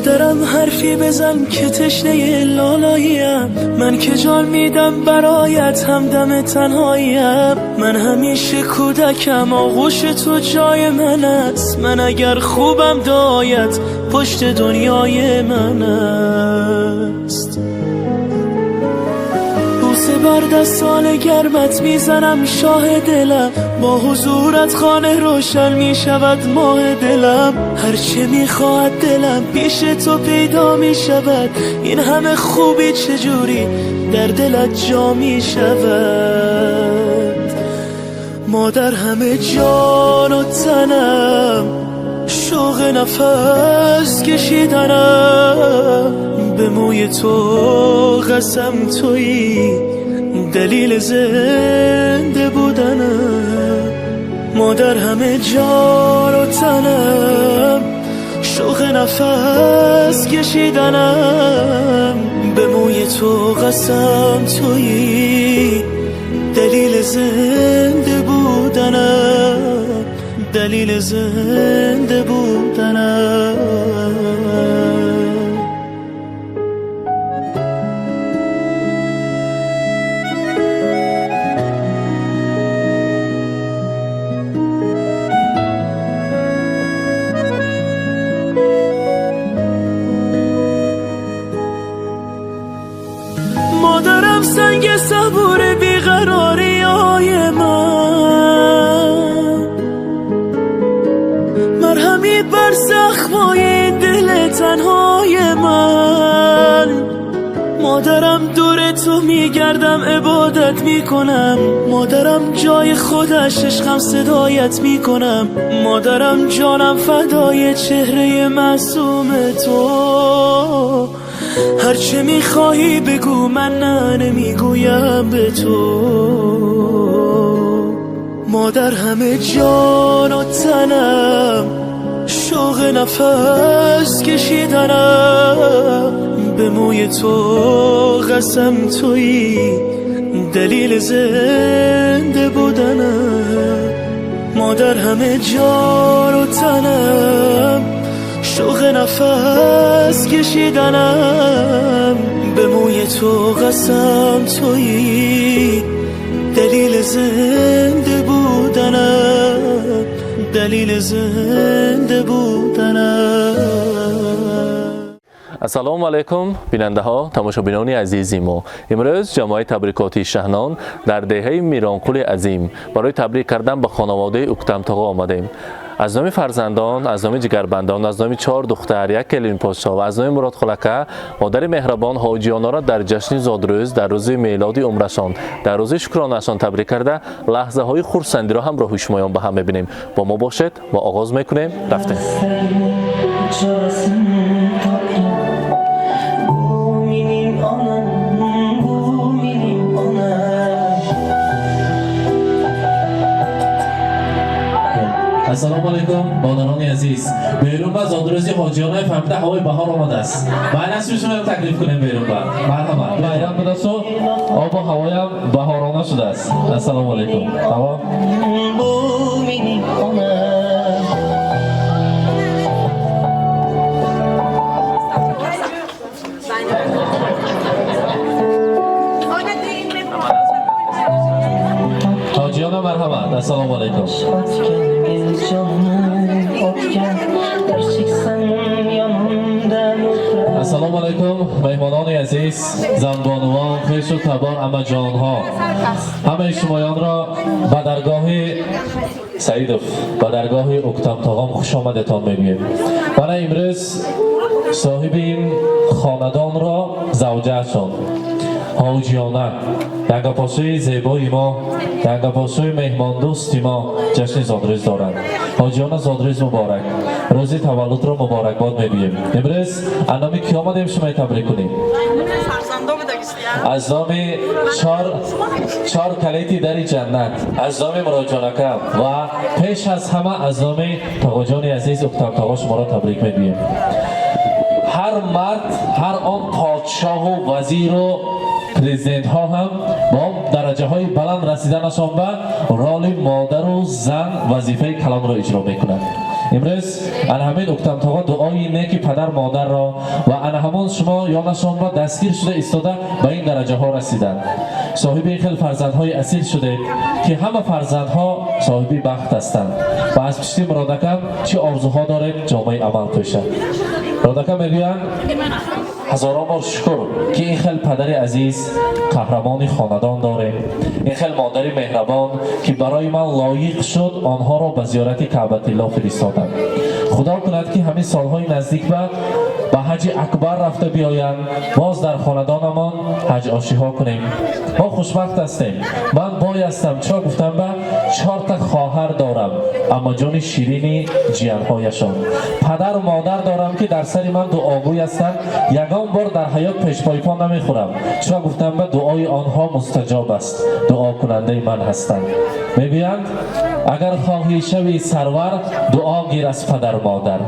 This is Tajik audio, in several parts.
مادرم حرفی بزن که تشنه لالاییم، من که جان میدم برایت همدم تنهاییم. من همیشه کودکم، آغوش تو جای من است. من اگر خوبم دایت پشت دنیای من است. بوسه بر دستان گرمت میزنم شاه دلم، با حضورت خانه روشن میشود ماه دلم. هرچه میخواهد دلم پیش تو پیدا میشود، این همه خوبی چجوری در دلت جا میشود. مادر همه جان و تنم، شوق نفس کشیدنم، به موی تو قسم تویی دلیل زنده بودنم. مادر همه جان و تنم، شوق نفس کشیدنم، به موی تو قسم تویی دلیل زنده بودنم، دلیل زنده بودنم. مادرم سنگ صبور بیقراری های من، مرهمی بر زخمای دل تنهای من. مادرم دور تو میگردم عبادت میکنم، مادرم جای خودش عشقم صدایت میکنم. مادرم جانم فدای چهره معصوم تو، هرچه میخواهی بگو من نه نمیگویم به تو. مادر همه جان و تنم، شوق نفس کشیدنم، به موی تو قسم تویی دلیل زنده بودنم. مادر همه جان و تنم، شوق نفس کشیدنم، به موی تو قسم تویی دلیل زنده بودنم، دلیل زنده بودنم. Ассалому алайкум, бинандаҳо, тамошобинони азизи мо. Имрӯз ҷамоаи табрикотии Шаҳнон дар деҳаи Миронқули азим барои табрик кардан ба хонаводаи Уктамтоға омадем. Аз номи фарзандон, аз номи ҷигарбандон, аз номи чор духтар, як келинподшоҳ ва аз номи Муродхулака модари меҳрабон ҳоҷиёнора дар ҷашни зодрӯз, дар рӯзи мелоди умрашон, дар рӯзи шукронаашон табрик карда, лаҳзаҳои хурсандиро ҳамроҳи шумоён ба ҳам мебинем. Бо мо бошед, мо оғоз мекунем. Рафтем. Ассалому алайкум, модарони азиз. Берун ба зодрӯзи ҳоҷиёнаи фаҳмида ҳавои баҳор омадааст. Майнаси шумоям таклиф кунем берун ба. Марҳамат. Байрам будасту обу ҳавоям баҳорона шудааст. Ассалому алайкум. Тамом. Ҳоҷиёна марҳамат. Ассалому алайкум. Ассалому алайкум, меҳмонони азиз, занбонувон, хешу табор, амаҷонҳо. Ҳамаи шумоёнро ба даргоҳи Саидов, ба даргоҳи Уктамтоғон хуш омадетон мегӯем. Мана имрӯз соҳиби ин хонадонро завҷаашон ҳоҷиёна, янгапошӯи зебои мо, янгапошӯи меҳмондӯсти мо ҷашни зодрӯз доранд. Ҳоҷиёна, зодрӯз муборак, рӯзи таваллудро муборакбод мегӯем. Имрӯз аз номи кӣ омадем шумои табрик кунем? Аз номи чор калити дари ҷаннат, аз номи Муроҷонака ва пеш аз ҳама аз номи тоғоҷони азиз Уктамтоға шуморо табрик мегӯем. Ҳар мард, ҳар он подшоҳу вазиру президентҳо ҳам бо дараҷаҳои баланд расиданашон ба роли модару зан вазифаи калонро иҷро мекунанд. Имрӯз ана ҳамин Уктамтоға дуои неки падар модарро ва ана ҳамон шумо ёнашонро дастгир шуда истода ба ин дараҷаҳо расиданд. Соҳиби ин хел фарзандҳои асил шудед, ки ҳама фарзандҳо соҳиби бахт ҳастанд. Ва аз пишти Муродакам чӣ орзуҳо доред, ҷомаи амал пӯшад. Муродакам мегӯянд: ҳазорон бор шукр, ки ин хел падари азиз, қаҳрамони хонадон дорем, ин хел модари меҳрабон, ки барои ман лоиқ шуд, онҳоро ба зиёрати Каъбатилло фиристоданд. Худо кунад, ки ҳамин солҳои наздик ба ҳаҷи акбар рафта биёянд, боз дар хонадонамон ҳаҷ ошиҳо кунем. Мо хушбахт ҳастем. Ман бой ҳастам, чо гуфтам, ба чорта хоҳар дорам, аммаҷони ширини ҷиянҳояшон, падару модар дорам, ки дар сари ман дуогӯй ҳастанд. Ягон бор дар ҳаёт пешпойпо намехӯрам, чо гуфтам, ба дуои онҳо мустаҷоб аст, дуокунандаи ман ҳастанд. Мегӯянд: агар хоҳӣ шави сарвар, дуо гир аз падар модар,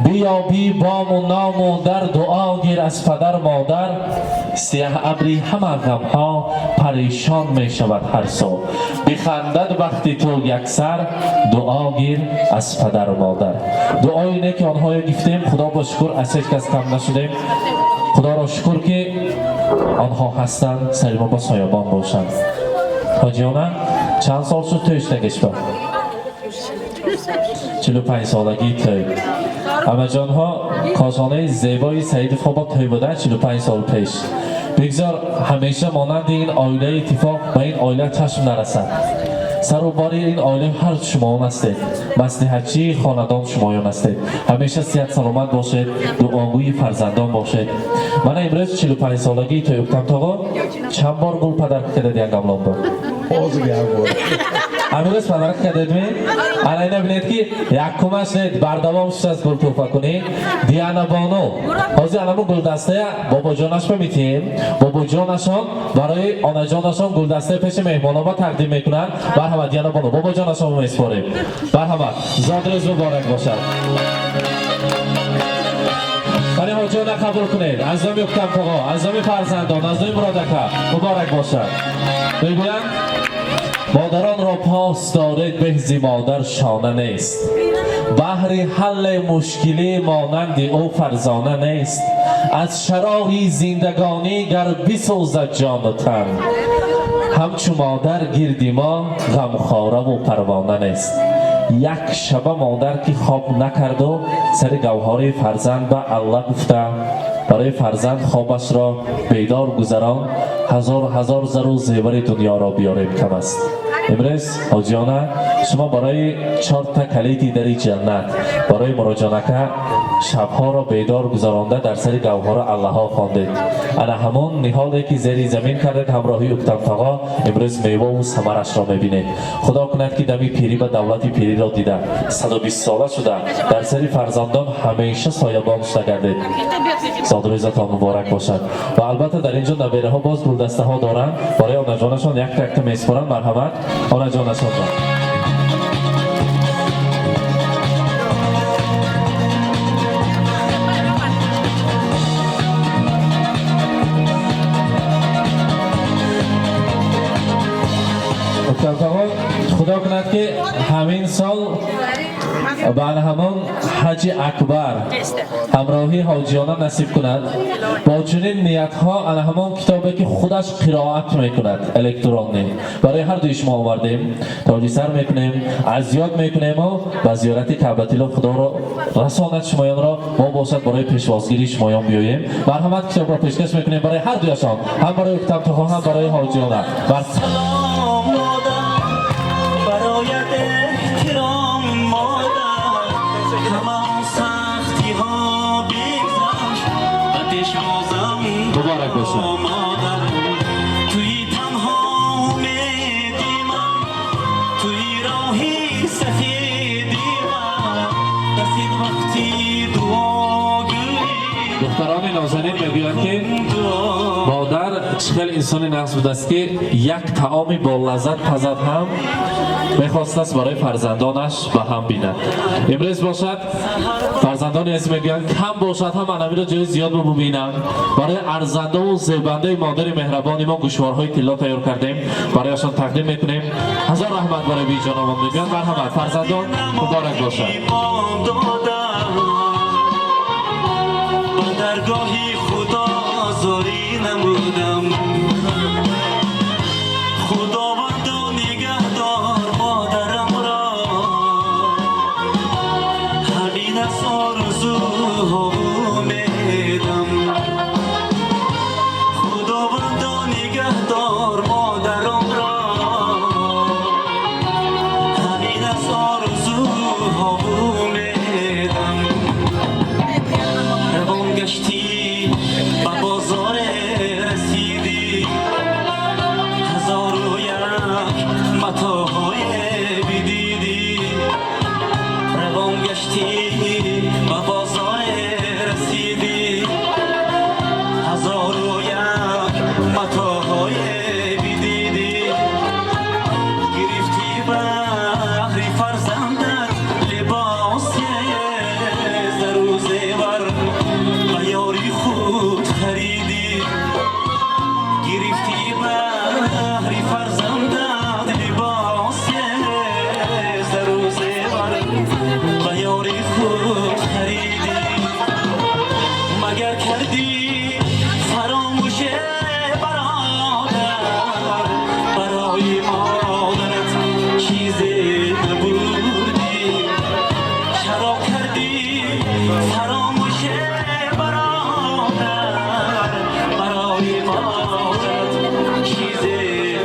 биёбӣ бому ному дар, дуо гир аз падар модар. Сиёҳ абри ҳама ғамҳо парешон мешавад ҳар су, бихандад бахти ту яксар, дуо гир аз падару модар. Дуои неки онҳое гифтем, Худо бо шукр, аз ҳеҷ кас кам нашудем. Худоро шукр, ки онҳо ҳастанд, сари мо бо соябон бошанд. Ҳоҷиёна, чанд сол шуд тӯй шудагишба? 45 солагии тӯй. Амаҷонҳо, кошонаи зебои Саидовҳо бо тӯй будан 45 сол пеш. Бигзор ҳамеша монанди ин оилаи иттифоқ ба ин оила чашм нарасад. Сару бори ин оила ҳар шумоён ҳастед, маслиҳатчии хонадон шумоён ҳастед. Ҳамеша сиҳат саломат бошед, дуогӯи фарзандон бошед. Мана имрӯз 45 солагии тӯй. Уктамтоғо, чанд бор гул подарка кардед янгамлонбо? Ҳозир як бор. Ҳамирӯз подарка кардедми? Ана ина бинед, ки якумаш не, бардавом шудааст гул туҳфа кунӣ. Диана бону, ҳозир анамо гулдастая бобоҷонашба метиҳем, бобоҷонашон барои онаҷонашон гулдастаи пеши меҳмононба тақдим мекунанд. Марҳамат, Диана бону, бобоҷонашон месупорем. Марҳамат, зодрӯз муборак бошад. Барои ҳоҷиёна қабул кунед аз номи Уктамтоғо, аз номи фарзандон, аз номи Муродака. Муборак бошад. Мегӯянд: модаронро пос доред, беҳзи модар шона нест, баҳри ҳалли мушкилӣ монанди ӯ фарзона нест. Аз чароғи зиндагонӣ гар бисӯзад ҷону тан, ҳамчу модар гирди мо ғамхораву парвона нест. Як шаба модар ки хоб накарду сари гавҳори фарзанд ба Алла гуфта, барои фарзанд хобашро бедор гузарон, ҳазор ҳазор зару зевари дунёро биёрем, кам аст. Имрӯз, ҳоҷиёна, шумо барои чорта калиди дари ҷаннат барои Муроҷонака шабҳоро бедор гузаронда, дар сари гавҳора Аллаҳо хондед. Ана ҳамон ниҳоле ки зери замин кардед ҳамроҳи Уктамтоғо, имрӯз мевову самарашро мебинед. Худо кунад, ки дами пирӣ ба давлати пириро дида, 120 сола шуда, дар сари фарзандон ҳамеша соябон шуда гардед. Зодрӯзатон муборак бошад. Ва албатта, дар ин ҷо набераҳо боз гулдастаҳо доранд, барои онаҷонашон якта якта месупоранд. Марҳамат, онаҷонашонро. Уктамтоғо, Худо кунад, ки ҳамин сол ба ҳамон ҳаҷи акбар ҳамроҳи ҳоҷиёна насиб кунад. Бо чунин ниятҳо ана ҳамон китобе, ки худаш қироат мекунад, электронӣ, барои ҳар дуи шумо овардем. Тоҷисар мекунем, аз ёд мекунему ба зиёрати Каъбатилло Худоро расонад шумоёнро, мо бошад барои пешвозгирии шумоён биёем. Марҳамат, китобро пешкаш мекунем барои ҳар дуяшон, ҳам барои Уктамтоғо, ҳам барои ҳоҷиёна. Салом, модар, бароят эҳтиром, модар. Ҳама сахтиҳо бигзашт, ба пешвозам Муборак бошад. Модар, туи танҳо умеди ман, туи роҳи сафеди ман. Расид вақти дуогӯӣ. Духтарони нозанин мегӯянд, ки модар чӣ хел инсони нағз будааст, ки як таоми болаззат пазад ҳам мехостааст барои фарзандонаш ба ҳам бинад. Имрӯз бошад, фарзандони азиз мегӯянд, кам бошад ҳам анамиро ҷои зиёд бубинам. Барои арзандаву зебандаи модари меҳрабони мо гӯшворҳои тилло тайёр кардем, барояшон тақдим мекунем. Ҳазор раҳмат барои биҷономон мегӯянд. Марҳамат, фарзандон, муборак бошад. Ба даргоҳи Худо зорӣ намудам, Худовандо, нигаҳдор модарамро, ҳамин аст орзуҳо, умедам. Худовандо, нигаҳдор модарамро, ҳамин аст орзуҳо, умедам. Равон гаштӣ, ба бозоре расидӣ, ҳазору як матоъҳое бидидӣ. Равон гаштӣ, ба бозоре расидӣ, ҳазору як матоъҳое бидидӣ. Гирифтӣ баҳри фарзандат либосе зару зевар, ба ёри худ харидӣ. Гирифтӣ баҳри фарзандат либосе зару зевар, ба ёри худ харидӣ. Магар кардӣ фаромӯш, бародар, барои модарат чизе набурдӣ? Чаро кардӣ фаромӯш, бародар, барои модарат чизе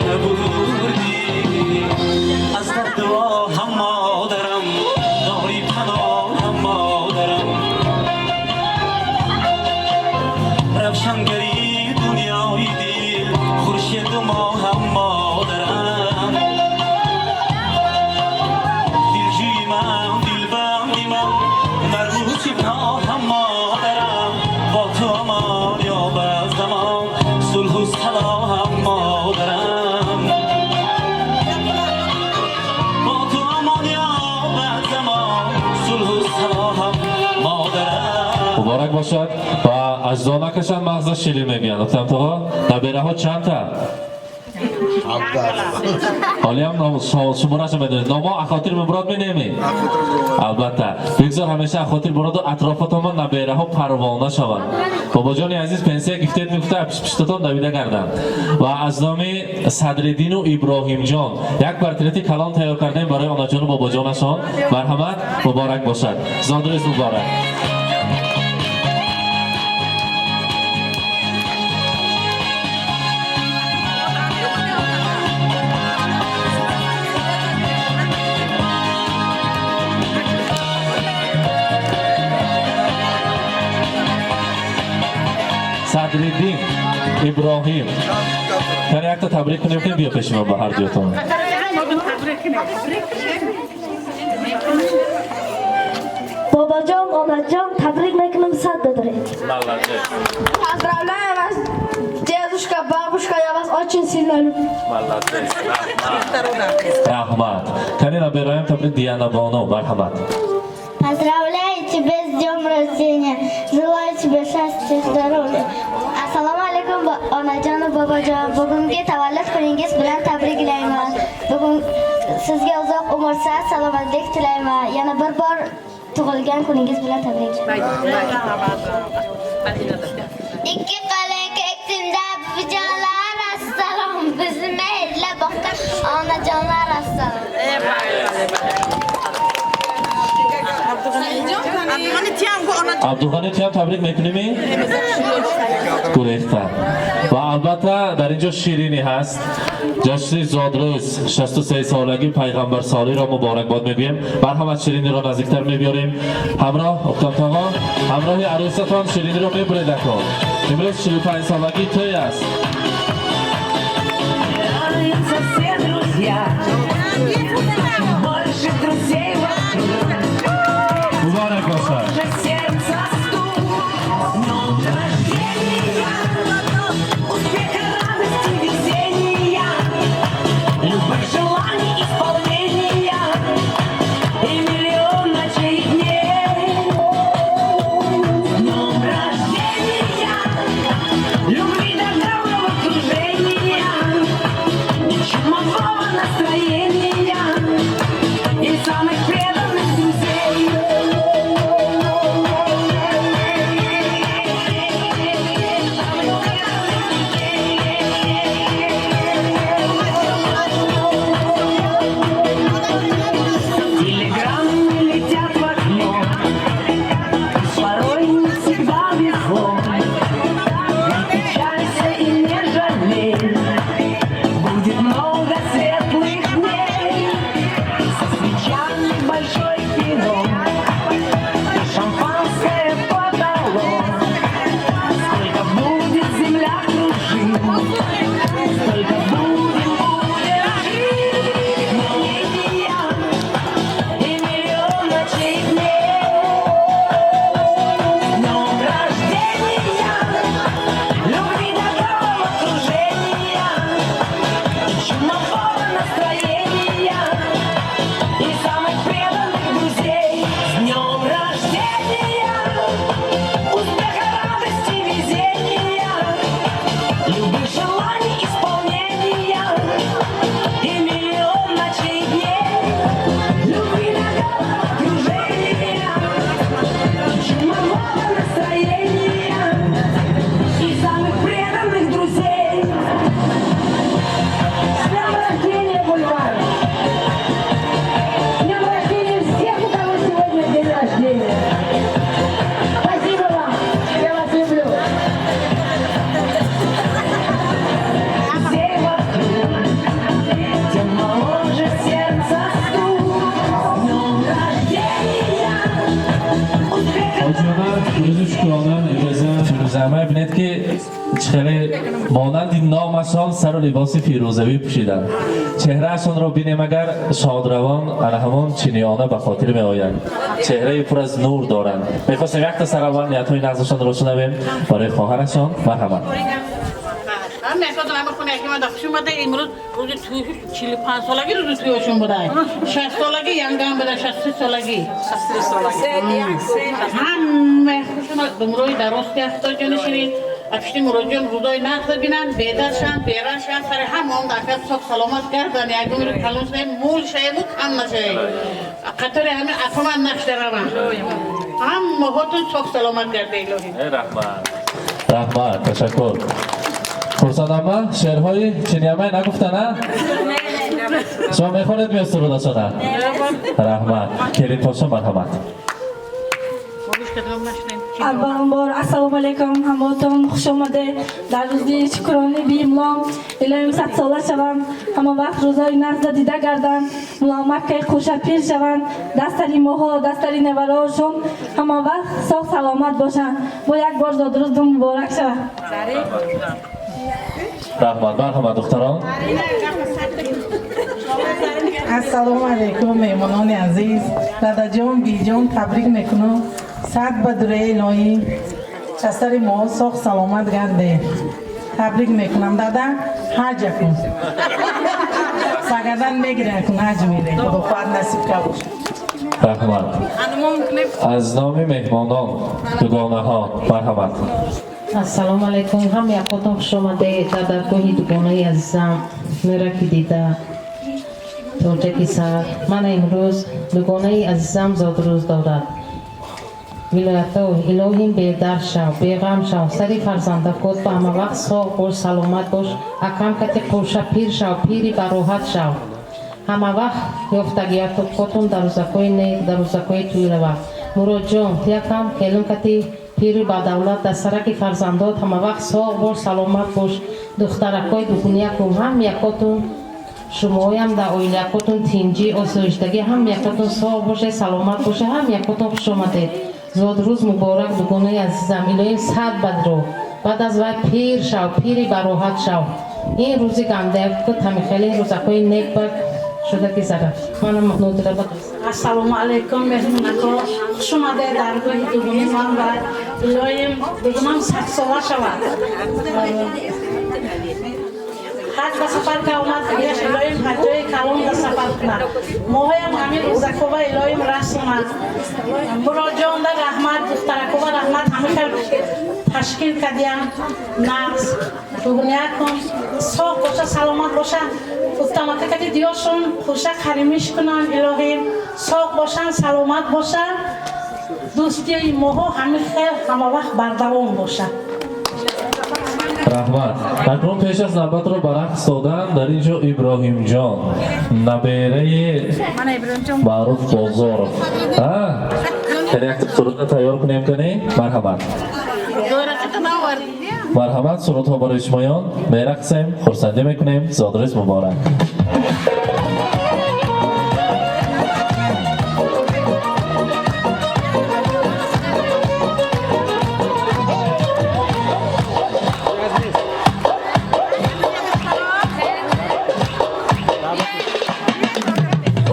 набурдӣ? Аз дарду оҳам, модарам, дори паноҳам, модарам, равшангари дунёи дил, хуршеду моҳам, модарам, дилҷӯи ман, дилбанди ман, нарму сипоҳам, модарам, бо ту амон ёбад замон, сулҳу салоҳам, модарам, бо ту амон ёбад замон, сулҳу салоҳам, модарам. Муборак бошад ва аҷдо накашанд, мағза ширин мегӯянд. Уктамтоғо, набераҳо чандта? Ҳолиам шумораша медонед. Номо ахотир муброд менеми? Албатта, бигзор ҳамеша ахотир буроду атрофатонма набераҳо парвона шаванд. Бобоҷони азиз, пенсия гифтед, мегуфта, пиштатон давида гарданд. Ва аз номи Садриддину Иброҳимҷон як портрети калон тайёр кардем барои онаҷону бобоҷонашон. Марҳамат, муборак бошад, зодрӯз муборак. Садриддин, Иброҳим, кани якта табрик кунем, ки биё пеши ман ба ҳар дуятон. Бобоҷон, онаҷон, табрик мекунам, сад доред. Молодец. Поздравляю вас, дедушка, бабушка, я вас очень сильно люблю. Молодец. Раҳмат. Кани набераям табрик. Диана Боно, марҳамат. Поздравляю тебя с днем рождения. Желаю тебе счастья, здоровья. Assalomu alaykum, onajon va bobojon. Bugungi tavallud kuningiz bilan tabriklayman. Bugun sizga uzoq umr, sihat, salomatlik tilayman. Yana bir bor tug'ilgan kuningiz bilan tabriklayman. Ikki qalin keksimda buvijonlar, assalom. Bizni mehrla boqqan onajonlar, assalom. Абдуғани, туям табрик мекуними? Гурехта. Ва албатта, дар ин ҷо ширинӣ ҳаст. Ҷашни зодрӯз, 63 солаги пайғамбар солиро муборакбод мегӯем. Марҳамат, шириниро наздиктар мебиёрем. Ҳамроҳ Уктамтоғо, ҳамроҳи арӯсатон шириниро мебуред. Акон имрӯз 45 солагии тӯй аст. Все друзья, больше друзей вокруг. Муборак бошад. Сердце стук, но Чиниама бинед, ки хеле монанди номашон сару либоси фирӯзавӣ пӯшиданд. Чеҳраашонро бинем агар, шодравон ана ҳамон чиниёна ба хотир меояд. Чеҳраи пур аз нур доранд. Мехостем якта сараввал ниятҳои нағзашонро шунавем барои хоҳарашон. Марҳамат. Имрӯз рӯзи 45 солагӣ, рӯзи тӯёшон буда, 60 солагӣ янгам буда, 63 солагӣ. Ҳама хушона умрои дароз ки ширин апишти Муроҷон, рӯзои нағз бинанд, бедар шанд, беран шанд, сари ҳамон ака сок саломат гардан, як умри калон шаем, мул шаему кам нашаем. Қатори ҳамин акоман нақш даравам. Ҳамаҳотон сок саломат гарда, илоҳӣ. Раҳмат, раҳмат, ташаккур. Хурсандама шеърҳои чиниамай нагуфта на? Шумо мехонед меё сурудашона? Раҳмат. Келинпошо, марҳамат. Авваланбор, ассалому алайкум, ҳамаатон хуш омадед дар рӯзи шукрони биимлом. Илоҳим, 100 сола шаванд, ҳама вақт рӯзои нағза дида гарданд, муломаккаи қӯша пир шаванд, дастари моҳо, дастари невароашон ҳама вақт соғ саломат бошанд. Бо як бор зодрӯзтон муборак шавад. Раҳмат, марҳамат, духтарон. Ассалому алайкум, меҳмонони азиз, дадаҷон, биҷон, табрик мекунам. Сад ба дураи илоҳӣ часари мо соғ саломат гарде. Табрик мекунам, дада, ҳаҷа кун, сагадан мегирен кун, ҳаҷ мире, худо хоҳад насиб ка бошад. Раҳмат. Аз номи меҳмонон дугонаҳо, марҳамат. Ассалому алайкум, ҳам якотон хуш омадед дар даргоҳи дугонаи азизам, нураки дида, тоҷаки сар. Мана имрӯз дугонаи азизам зодрӯз дорад. Вилоято, илоҳим, бедард шав, беғам шав, сари фарзандакот ба ҳама вақт соғ бош, саломат бош, акам кати қӯша пир шав, пири бароҳат шав. Ҳама вақт ёфтагиятокотон дар рӯзакҳои нек, дар рӯзакҳои тӯй рава. Муроҷон, якам келин кати пири бадавлат, дар сараки фарзандот ҳама вақт соғ бош, саломат бош. Духтаракҳои дугуниякум, ҳам якотун, шумоям дар оилакотун тинҷӣ, осоиштагӣ, ҳам якотун соғ боше, саломат боше. Ҳам якотун хуш омадед. Зодрӯз муборак, дугонаи азизам. Илоҳим, сад бадро баъд аз вай пир шав, пири бароҳат шав. Ин рӯзи гандакут ҳамихеле рӯзакҳои нек ба шуда ки зара. Манам Нодира ба. Ассалому алайкум, меҳмонако, хуш омадед даргоҳи дугони ман ва илоҳим, дугонам 100 сола шавад. Ҳаҷ ба сафар ка омад, дигаш илоҳим, ҳаҷои калон ба сафар кунад. Моҳоям ҳамин рӯзакова илоҳим расонад. Муроҷонда раҳмат, духтаракова раҳмат, ҳамин хел ташкил кардиям нағз. Дугониякун соғ боша, саломат боша. Уфтамака кади диёшон хуша қаримиш кунанд, илоҳим, соғ бошанд, саломат бошанд. Дӯстии моҳо ҳамин хел ҳама вақт бардавом бошад. Раҳмат. Акнун пеш аз навбатро ба рақс додан, дар ин ҷо Иброҳимҷон, набераи Маъруф Бозоров, як суруда тайёр кунем кани. Марҳамат, марҳамат, сурудҳо барои шумоён. Мерақсем, хурсандӣ мекунем. Зодрӯз муборак.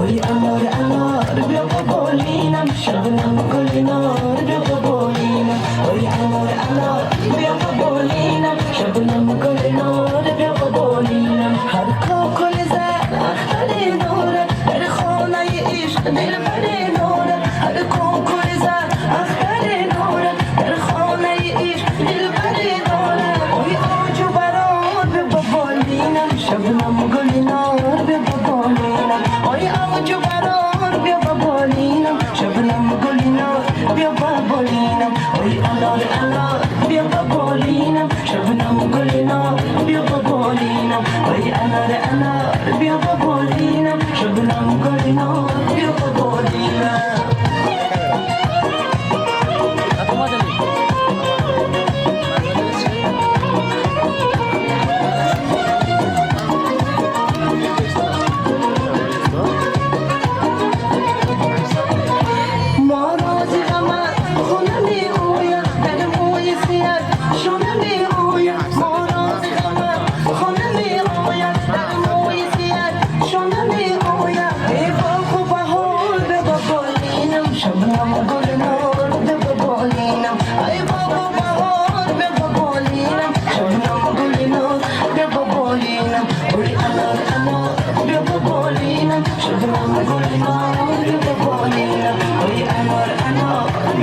Ой, анор, анор, бیا با بالینم، شبنم گل نار، بیا با بالینم. Ой, анор, анор, бیا با بالینم، شبنم گل نار، بیا با بالینم. هر کاکل زن اختر دارد، در خانه عشق دلبر دارد. هر کاکل زن اختر دارد، در خانه عشق دلبر دارد. Ой, اوج و برار، بیا با بالینم، شبنم گل نار، بیا با بالینم. Ой, اوج و برار، بیا با بالینم، شبنم گل نار، بیا با بالینم. Ой, انار، انار، بیا با بالینم، شبنم گل نار، بیا با بالینم. Ой, انار، انار، بیا با بالینم، شبنم گل نار، بیا با بالینم. ما راز غمت خونه می آید در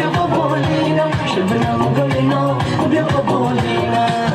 بیا با بالینم، شبنم گل نار بیا با بالینم.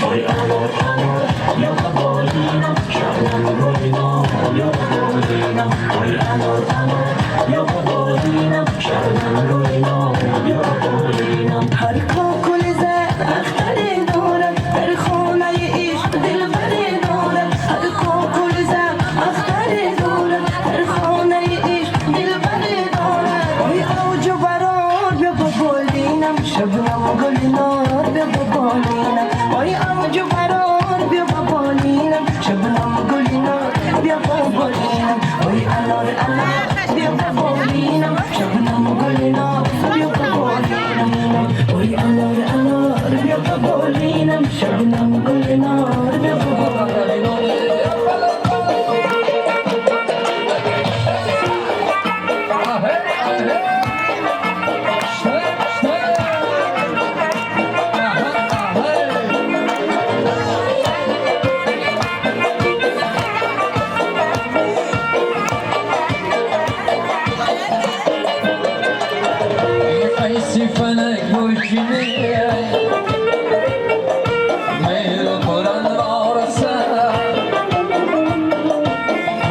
آی انار انار بیا با بالینم، شبنم گل نار بیا با بالینم. آی انار انار بیا با بالینم، شبنم گل نار بیا با بالینم. هر کاکل زد اختری دارد، در خانه عشق دلبری دارد. هر کاکل زد اختری دارد، در خانه عشق دلبری دارد. آی اوج و برار بیا با بالینم، شبنم گل نار بیا با بالینم. آی اوج و برار بیا با بالینم، شبنم گل نار بیا با بالینم. آی انار انار بیا با بالینم، شبنم گل نار بیا با بالینم. آی انار انار بیا با بالینم، شبنم گل نار بیا با بالینم. قیسی فلک برشینه میل قرآن وارسه،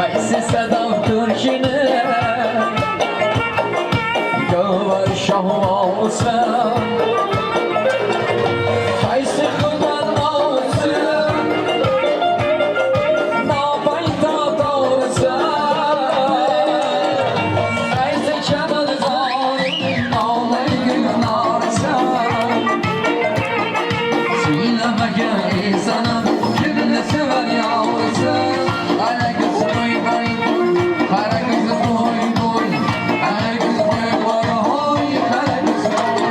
قیسی صدا ترشینه گوهر شاه واسه، قیسی خدا ناسه نابیتا دارسه، قیسی چمن زار نامه گل نارسه. Söylemege insanım kimle sever yarısı. Kara kız boy boy, kara kız boy boy, kara kız boy boy, hoy, kara kız boy.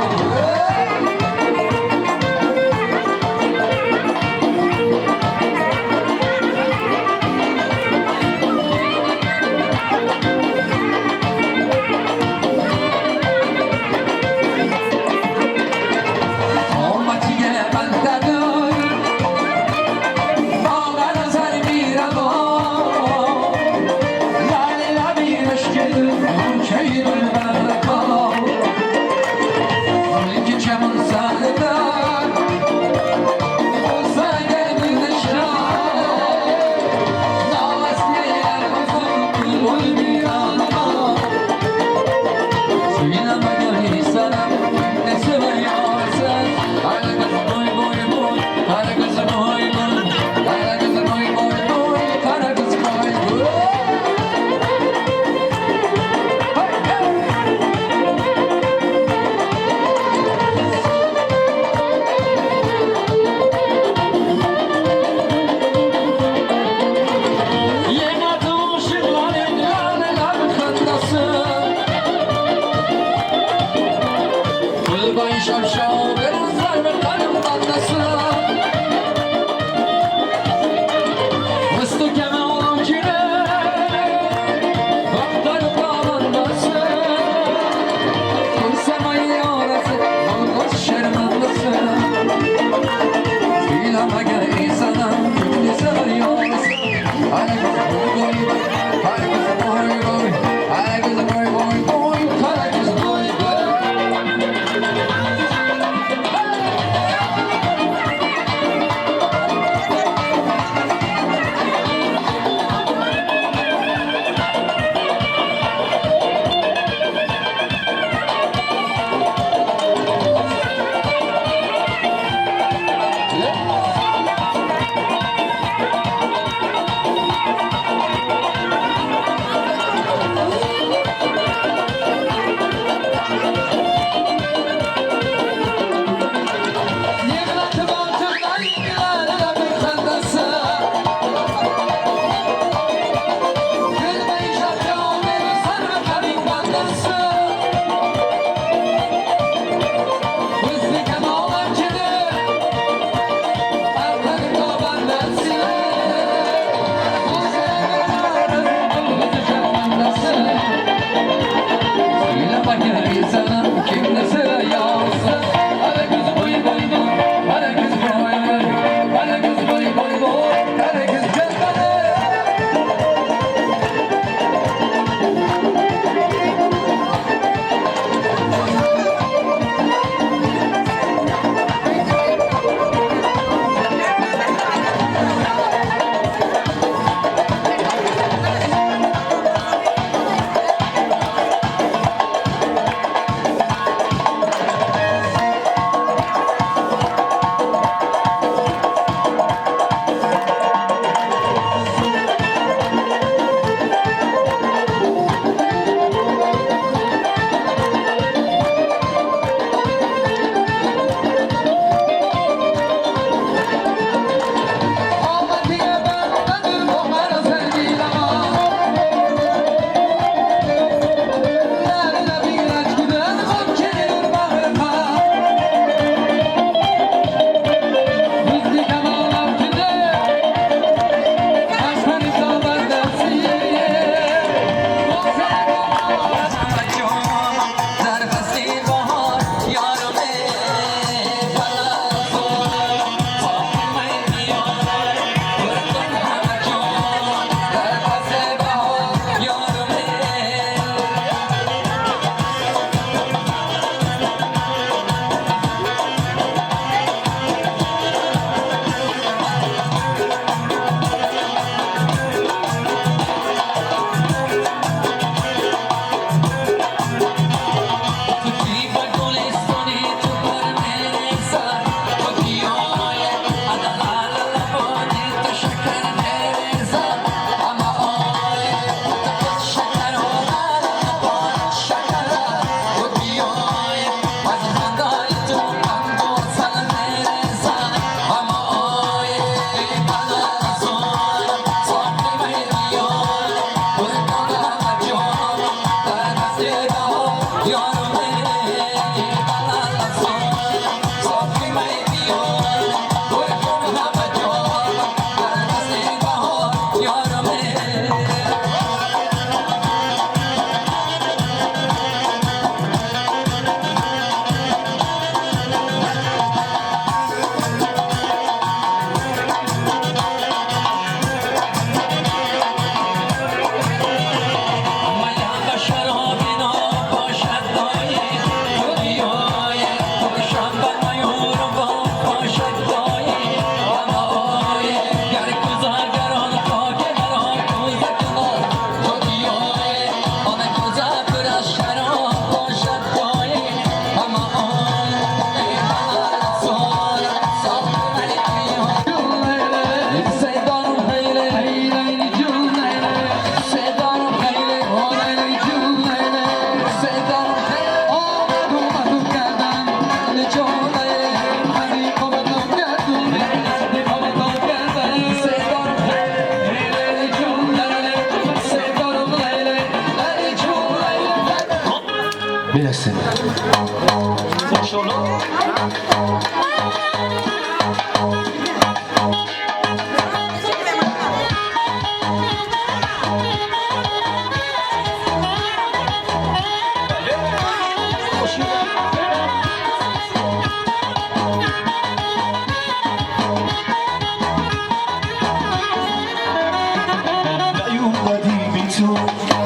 تو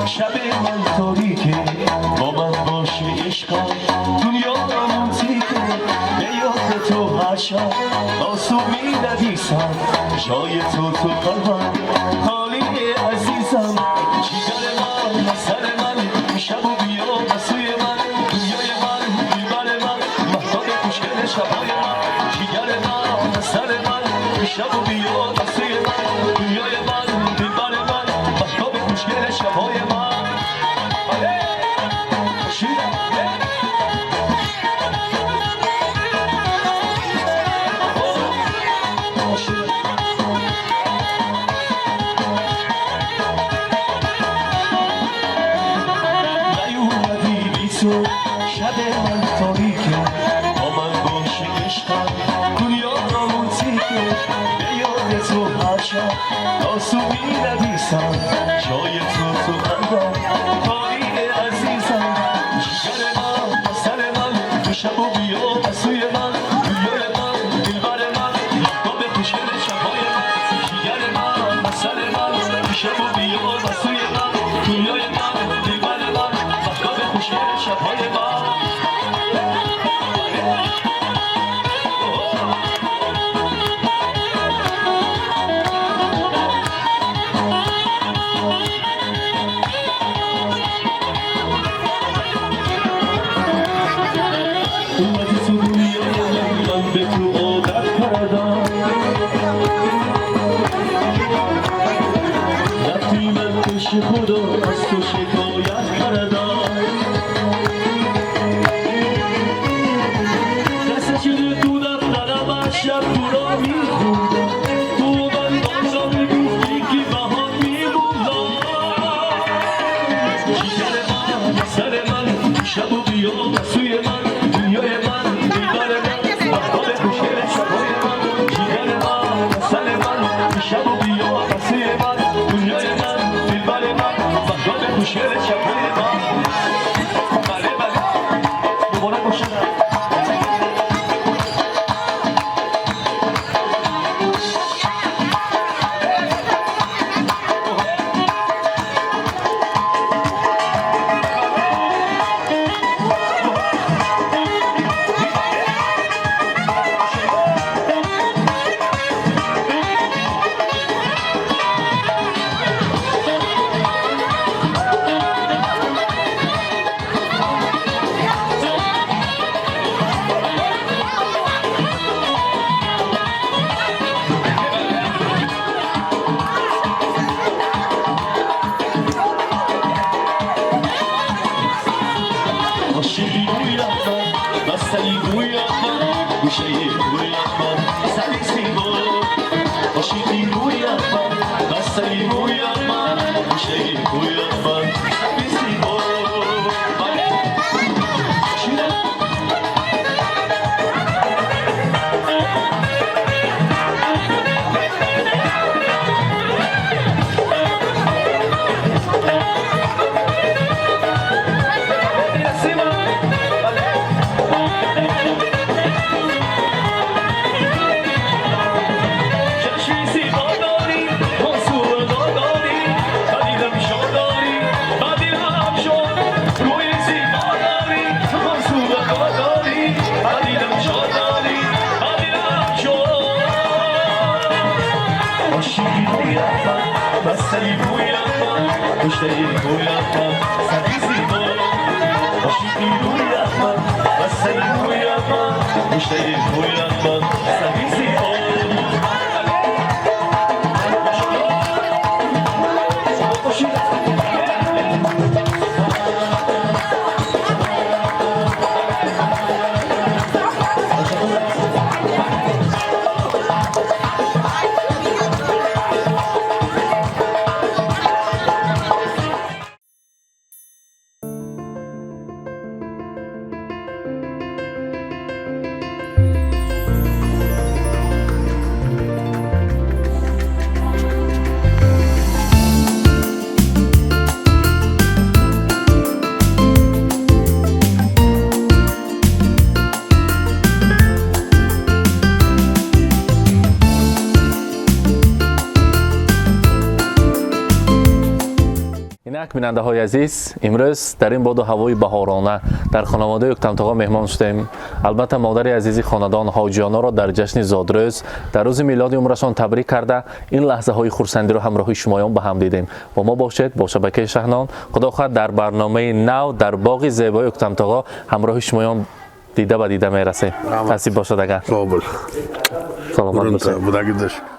شب من تاریکه با من باشه عشقم دنیا تیکه به یاد تو هر شب آسو می نویسم جای تو تو قلبم خالی عزیزم جگر من سر من شب و بیا به سوی من دنیای من دلبر من مهتاب خوشگل شبای من جگر من سر من شب و بیا به سوی من دنیای من دلبر من مهتاب خوشگل شبای من. شب من تاریکه با من باشه عشقم دنیا تیکه به یاد تو هر شب آسو می نویسم جای تو تو قلبم خالی عزیزم جگر من سر من شب و بیا به سوی من دنیای من دلبر من مهتاب خوشگل شبای من جگر من سر من شب و بیا به سوی من دنیای من دلبر من مهتاب خوشگل شبای من. اومدی تو دنیای من به تو عادت کردم رفتی من پیش خدا از تو شکایت کردم دست شده تو دفترم از شب تو را میخوندم تو من بازا میگفتی که بهات میموندم جگر من سر من شب و بیا سوی من دنیای من دلبر من مهتاب خوشگل شبای من جگر من سر من شب و بیا سوی من دنیای من دلبر من مهتاب خوشگل شبای من. بله بله مبارک باشه. Инак, бинандаҳои азиз, имрӯз дар ин боду ҳавои баҳорона дар хонаводаи Уктамтоға меҳмон шудем. Албатта, модари азизи хонадон Ҳоҷиёноро дар ҷашни зодрӯз, дар рӯзи милоди умрашон табрик карда, ин лаҳзаҳои хурсандиро ҳамроҳи шумоён ба ҳам дидем. Бо мо бошед, бо шабакаи Шаҳнон. Худо хоҳад, дар барномаи нав дар боғи зебои Уктамтоға ҳамроҳи шумоён дида ба дида мерасем. Насиб бошад агар. Саломат бошед.